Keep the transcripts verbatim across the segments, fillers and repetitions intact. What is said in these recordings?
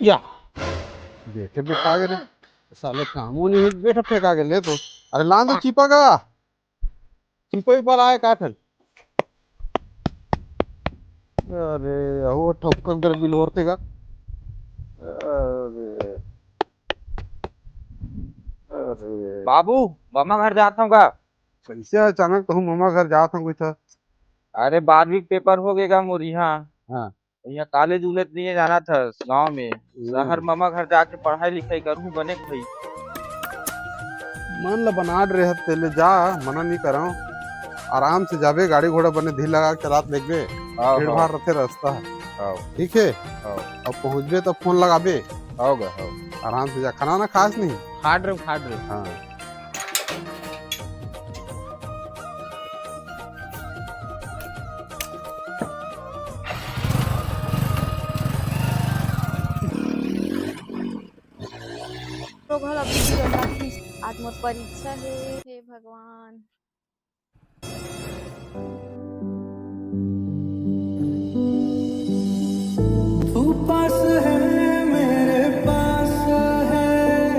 या। बेटे फेंका गे रे। साले कामो नहीं है, बेटे फेंका गे ले तो। अरे लान तो चिपा गा। चिपा ही पर आए का ठन। अरे, वो ठोकर कर बिल होते का। अरे। अरे। बाबू, ममा घर जात हूँ का? कैसे अचानक कहूँ ममा घर जात हूँ कुछ? अरे, बारहवीं के पेपर हो गए का मोर यहाँ? हाँ। यहाँ कॉलेज उलेज नहीं है, जाना था गाँव में। हम्म। शहर ममा घर जाके पढ़ाई लिखाई करूँ, बने भाई। मन ल बनात रहे तेले जा, मना नहीं करव। आराम से जाबे, गाड़ी घोड़ा बने धीर लगा के चलात देखबे। हाँ, भीड़ हाँ। भाड़ रहते रास्ता। हाँ। ठीक है? हाँ। अब पहुँचबे तब फोन लगाबे। होगा, होगा। आराम से जा, खाना ना खास नहीं? खाट रहे, खाट रहे। हाँ। तो घर अभी भी रंडा की आज मोर परीक्षा है, हे भगवान। तू पास है, मेरे पास है,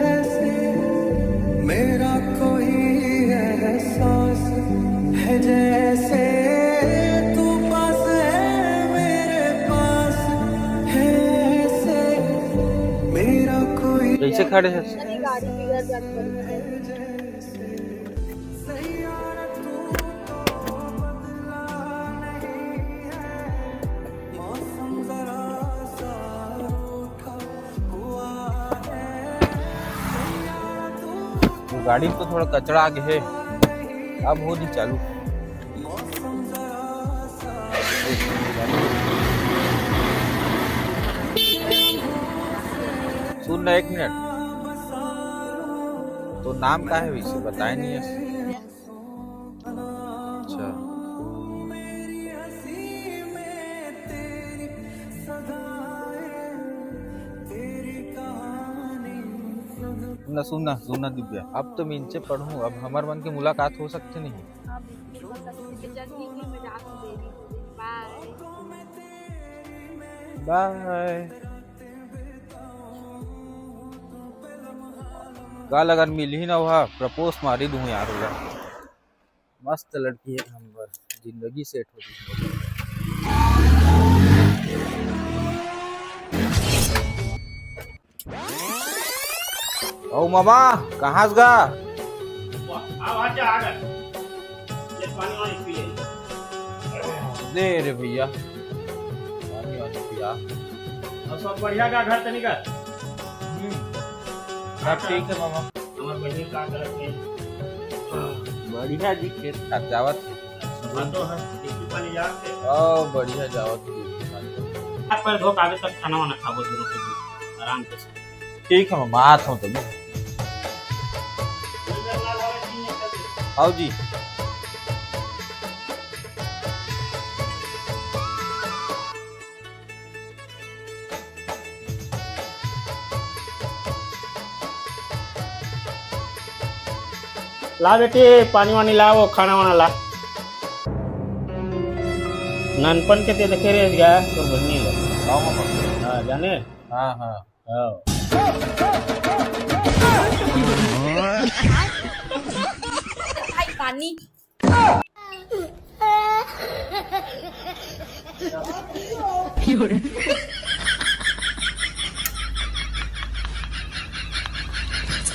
ऐसे मेरा कोई एहसास है, जैसे तू पास है, मेरे पास है, ऐसे मेरा कोई कैसे खड़े हैं? अरे, गाड़ी बिगड़ जाती है। वो गाड़ी में तो थोड़ा कचरा आगे है, अब हो जी चालू। सुन ना, एक मिनट, तो नाम का है वैसे, बताए नहीं है। अच्छा। सुनना, सुनना, सुनना दिव्या, अब तो मैं इनसे पढ़ूं, अब हमार मन के मुलाकात हो सकते नहीं। अब इतनी हो सकती है, जल्दी ही मैं जाती हूँ, देरी हो रही। बाय। बाय। कल अगर मिलही ना, वहा प्रपोज मारी दूं यार, ओला। मस्त लड़की है, एक नंबर, जिंदगी सेट हो गई। ओ मामा, कहाँ से गा? वाह, आ, आ जा, आ जा। ये पानी वानी पी ले। दे रे भैया, पानी वानी पिया। और सब बढ़िया का घर तनी का? हम्म, सब ठीक है मामा। हमार बहिनी का करत है? बढ़िया जी, खेत खात जावत है। हाँ तो है, खेती पानी जात है। ओ, बढ़िया जावत है खेती पानी। हाथ पैर धो के आवे तक खाना वाना खाबो दोनों के बीच, आराम से। ठीक है, मैं बात हूँ तभी। आओ जी। ला बेटी, पानी वानी ला, वो खाना वाना ला। ननपन के ते देखे रे गया, तोर बहिनी ला। हाँ, हाँ, हाँ। हाँ, जाने? हाँ, हाँ। हाँ। भाई, पानी।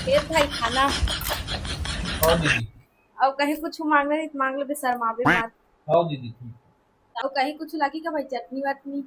ए भाई, खाना। हाँ दीदी। अउ कहीं कुछ मांगना नहीं तो मांग ले, बे शर्माबे मत। हाँ दीदी, ठीक। अउ कहीं कुछ लागी का भाई, चटनी वटनी?